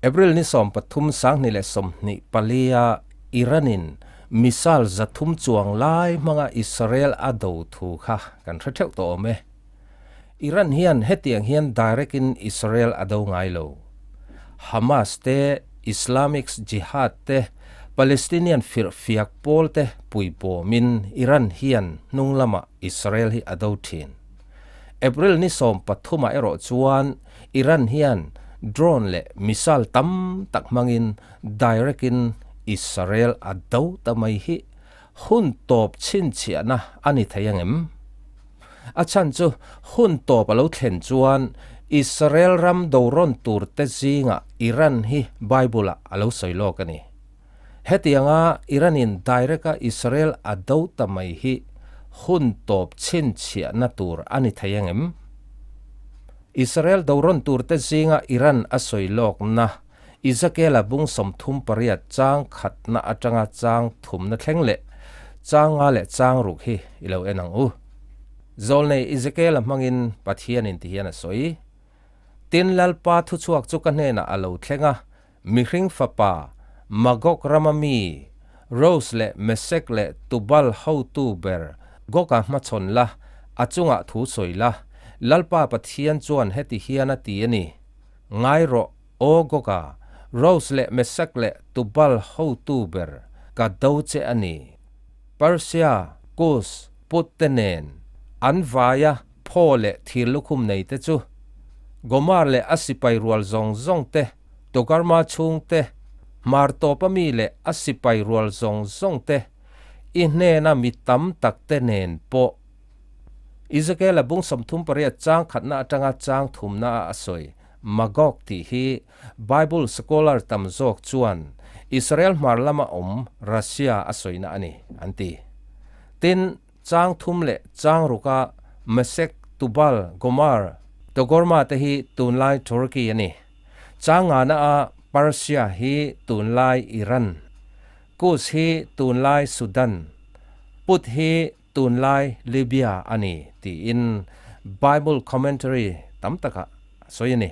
April ni 13 2024 a Iran-in missile 300 chuang lai hmanga Israel a do thu kha kan hre theuh tawh awm e. Iran hian hetiang hian direct in Israel a do ngai lo. Hamas te, Islamic Jihad te, Palestinian firhfiak pawl te puibawmin Iran hian hnung lamah Israel hi a do thin. April ni 13 ah erawh chuan Iran hian drone leh missile tam tak hmangin direct in Israel a do ta mai hi hun tawp chhinchhiahna a ni thei angem? A chhan chu hun tawp a lo thlen chuan Israel ram do rawn tur te zingah Iran hi Bible ah a lo sawi lawk a ni. Hetianga Iran-in direct-a Israel a do ta mai hi hun tawp chhinchhiahna tur a ni thei angem? Israel do rawn turte zinga Iran a sawi lawkna Ezekiel-a bung 38 chang khatna atanga chang thumna thleng leh chang nga leh chang ruk hi i lo en ang u. Zawlnei Ezekiel-a hmangin Pathianin ti hian a sawi, Tin, Lalpa thuchhuak chu ka hnenah a lo thleng a, Mihring fapa, Magog rama mi, Rose leh Mesek leh Tubal hotu ber Goga hmachhawn la, a chungah thu sawi la. Lalpa Pathian chuan heti hian a ti a ni, Ngai rawh, aw Goga, Rose leh Mesek leh Tubal hotu ber ka do che a ni. Persia, Kus, Put te nen an vaia phaw leh thir lukhum nei te chu, Gomar leh a sipai rual zawng zawng te, Togarma chhungte, hmar tawpa mi leh a sipai rual zawng zawng te, i hnena mi tam tak te nen pawh. Ezekiel-a bung 38 chang khatna atanga chang thumna a a sawi Magog tih hi Bible scholar tam zawk chuan Israel hmar lama awm Russia a sawina a ni, an ti. Tin, Chang thum leh chang ruka Mesek, Tubal, Gomar, Togorma te hi tunlai Turkey a ni. Chang ngana a Persia hi tunlai Iran, Kus hi tunlai Sudan, Put hi tunlai Libya a ni tiin Bible commentary tam takah a sawi a ni.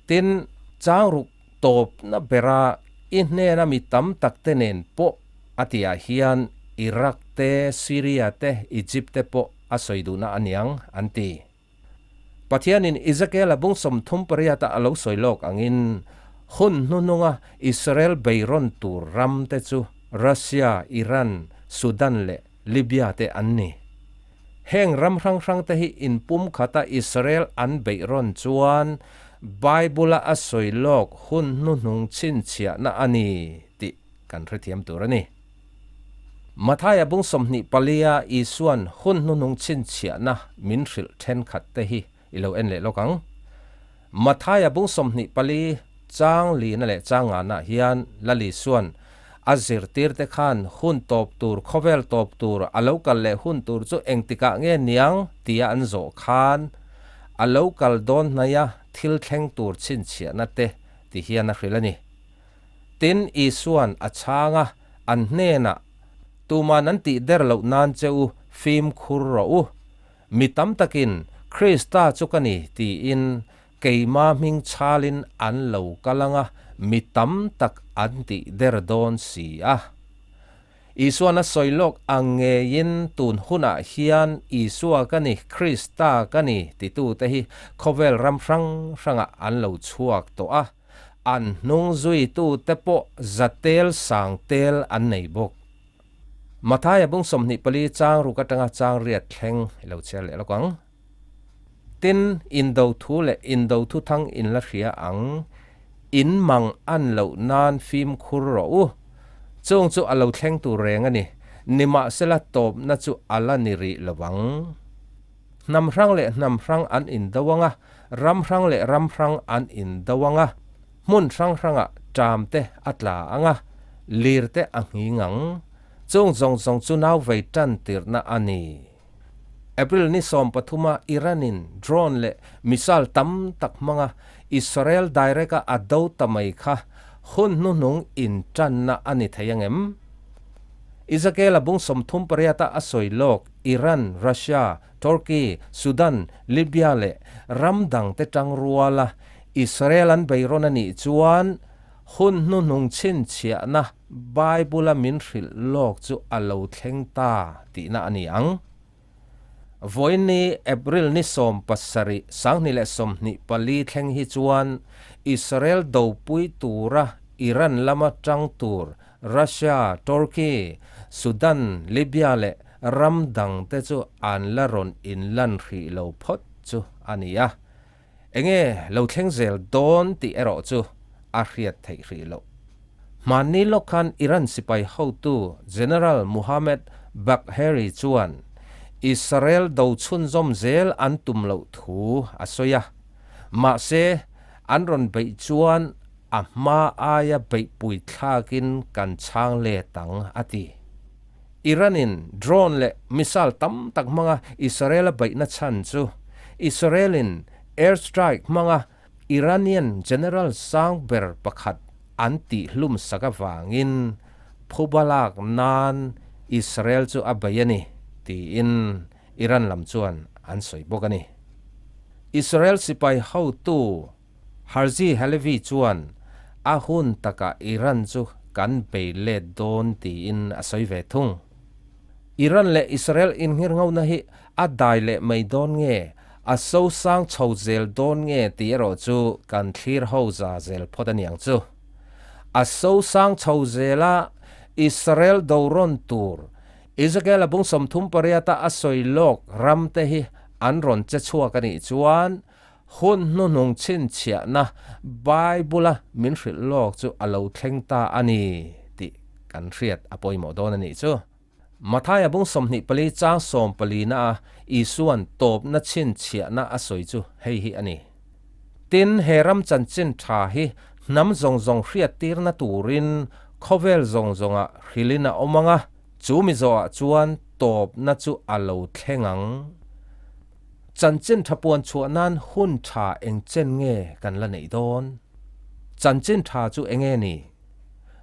Tin, chang ruk tawpna bera i hnena mi tam tak te nen pawh a tihah hian Iraq te, Syria te, Egypt te pawh a sawi duhna a niang, an ti. Pathianin Ezekiel-a bung 38 a lo sawi lawk angin hun hnuhnunga Israel beirawn tur ram te chu Russia, Iran, Sudan leh Libya te an ni. Heng ram hrang hrang te hi inpumkhata Israel an beih rawn chuan Bible-a a sawi lawk hun hnuhnung chhinchhiahna a ni tih kan hrethiam tur a ni. Mathaia bung 24-a Isua'n hun hnuhnung chhinchhiahna min hrilh thenkhat te hi i lo en leh lawk ang. Mathaia bung 24 chang lina leh chang ngana hian Lal Isua'n a zirtirte khan hun tawp tur, khawvel tawp tur, a lo kal leh hun tur chu engtikah nge niang tia an zawh khan a lo kal dawn hnaia thil thleng tur chhinchhiahna te ti hian a hrilh a ni. Tin, Isua'n a chhang a, an hnenah, Tuman an tih der loh nan che u fimkhur rawh u. Mi tam takin, Krista chu ka ni, tiin keima hming chhalin an lo kal ang a, mi tam tak an tih der dawn si a. Isua'n a sawi lawk ang ngeiin tun hunah hian Isua ka ni, Krista ka ni titute hi khawvel ram hrang hrangah an lo chhuak tawh a, an hnung zuitute pawh zatel sang tel an nei bawk. Mathaia bung 24 chang ruk atanga chang riat thleng i lo chhiar leh lawk ang. Tin, indo thu leh indo thu thang in la hria ang, in mang an loh nan fimkhur rawh u. Chung chu a lo thleng tur reng a ni, nimahsela tawpna chu a la ni rih lo ang. Hnam hrang leh hnam hrang an indo ang a, ram hrang leh ram hrang an indo ang a, hmun hrang hrangah ṭam te a tla ang a, lir te a nghing ang. Chung zawng zawng chu nau vei ṭan tirhna a ni. April ni 13 a Iran-in drone leh missile tam tak hmanga Israel direct-a a do ta mai kha hun hnuhnung inṭanna a ni thei ang em? Ezekiel-a bung 38 a a sawi lawk Iran, Russia, Turkey, Sudan, Libya leh ram dangte tangruala Israel an beirawn a nih chuan. Hun hnuhnung chhinchhiahna Bible-a min hrilh lawk chu a lo thleng ta tihna a ni ang. Vawiin April ni 17, 2024 thleng hi chuan Israel dopui tura Iran lama tang tur Russia, Turkey, Sudan, Libya leh ram dangte chu an la rawn inlan hrih lo phawt chu a ni a. Enge lo thleng zel dawn tih erawh chu a hriat theih hrih loh. Hmanni lawk khan Iran sipai hotu General Mohammad Bagheri chuan Israel do chhunzawm zel an tum loh thu a sawi a. Mahse, an rawn beih chuan a hma aia beihpui thlakin kan chhang let ang, a ti. Iran-in drone leh missile tam tak hmanga Israel a beihna chhan chu Israel-in airstrike hmanga Iranian general sang ber pakhat an tihhlum sak avangin phuba lak nan Israel chu a bei a ni, tiin Iran lam chuan an sawi bawk a ni. Israel sipai hotu Herzi Halevi chuan a hun takah Iran chu kan bei let dawn tiin a sawi ve thung. Iran leh Israel inngirngona hi a dai leh mai dawn nge, a so sang chho zel dawn nge tih erawh chu kan thlir ho za zel phawt a niang chu. A so sang chho zela Israel do rawn tur Ezekiel-a bung 38-a a sawi lawk ramte hi an rawn che chhuak a nih chuan Hun hnuhnung chhinchhiahna Bible-a min hrilh lawk chu a lo thleng ta a ni tih kan hriat a pawimawh dawn a nih chu. Mathaia bung 24 chang sawmpalina-a Isua'n tawpna chhinchhiahna a sawi chu hei hi a ni. Tin, he ram chanchin tha hi hnam zawng zawng hriattirna turin khawvel zawng zawngah hrilhin a awm ang a, chu mi zawhah chuan tawpna chu a lo thleng ang. Chanchin tha puan chhuah nan hun tha eng chen nge kan la neih dawn? Chanchin tha chu eng nge ni?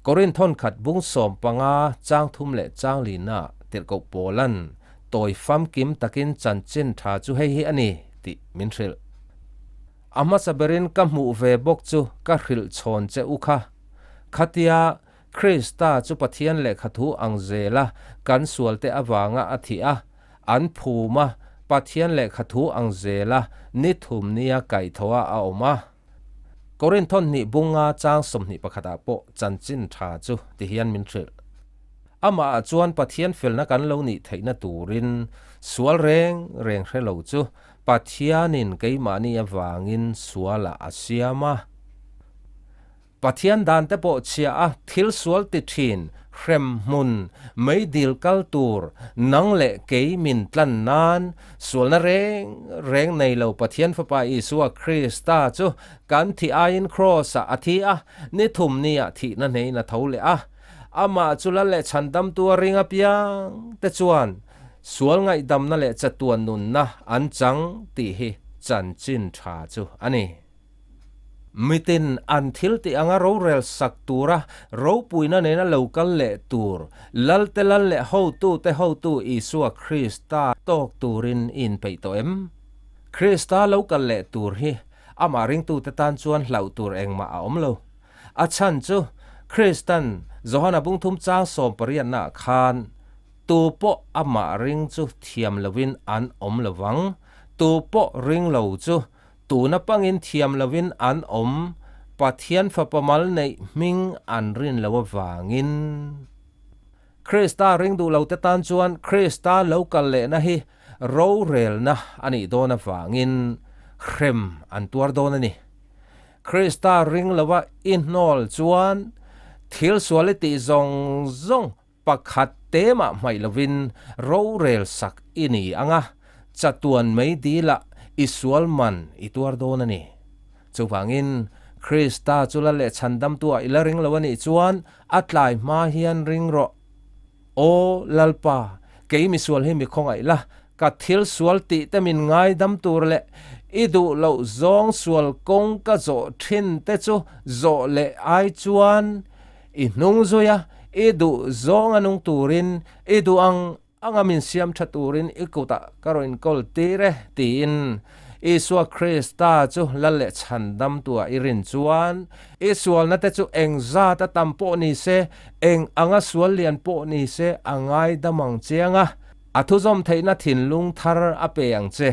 Korinth thawnkhat bung 15 chang thum leh chang lina tirhkoh Paula'n tawi famkim takin chanchin tha chu hei hi a ni tih min hrilh. A hmasa berin ka hmuh ve bawk chu ka hrilh chhawn che u kha. Khatia Krista chu Pathian lehkhathu ang zela kan sualte avanga a thih a, An phum a, Pathian lehkha thu ang zela ni thum nia kaihthawh a a awm a. Korinthon hnih bunga chang 21 ah pawh chanchin tha chu ti hian min hrilh. Amah ah chuan Pathian felna kan lo nih theihna turin sual reng reng hre lo chu Pathianin keimahni avangin sualah a siam a. Pathian dan te pawh chhia a thil sual ti thin, hrem hmun, meidil kal tur, nang leh kei min tlan nan, sualna reng reng nei lo Pathian Fapa Isua Krista chu kan thih aiin Kraws-ah a thi a, ni thum niah thihna hneiin a tho leh a. Amah chu lal leh chhandamtu a ring apiang te chuan sual ngaihdamna leh chatuan nunna an chang tih hi chanchin tha chu a ni. Mitin an thil tih anga rorel sak tura ropuina nena lo kal leh tur, Lalte Lal leh Hotute Hotu Isua Krista tawk turin i inpeih tawh em? Krista lo kal leh tur hi amah ringtute tan chuan hlauh tur engmah a awm lo. A chhan chu Kristan Johana bungthum chang sawmpariatnaah khan, Tu pawh amah ring chu thiam loin an awm lovang, tu pawh ring lo chu Tuna pangin thiam loin an awm, Pathian Fapa mal neih hming an rin lo avangin. Krista ring duh lote tan chuan Krista lo kal lehna hi rorelna a nih dawn avangin hrem an tuar dawn a ni. Krista ring loa i hnawl chuan thil sual i tih zawng zawng Pakhat te mah hmaih lovin rorel sak i ni ang a, chatuan mei dilah i sual man i tuar dawn a ni. Chuvangin, Krista chu la leh chhandamtu ah i la ring lo a nih chuan a tlai hma hian ring rawh. Aw Lalpa, kei misual hi mi khawngaih la, ka thil sual tih te min ngaidam tur leh i duh loh zawng sual kawng ka zawh thin te chu zawh leh ai chuan I hnung zui a, i duh zawng a nung turin, i duh ang anga min siam tha turin i kutah ka rawn inkawl tir e, tiin. Isua Krista chu Lal leh Chhandamtua i rin chuan, i sualna te chu eng zat a tam pawh ni se, eng anga sual lian pawh ni se a ngaidam ang chiang a, a thuzawm theihna thinlung thar a pe ang che,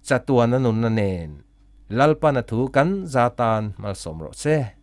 chatuana nunna nen. Lalpan a thu kan za tan malsawm rawh che.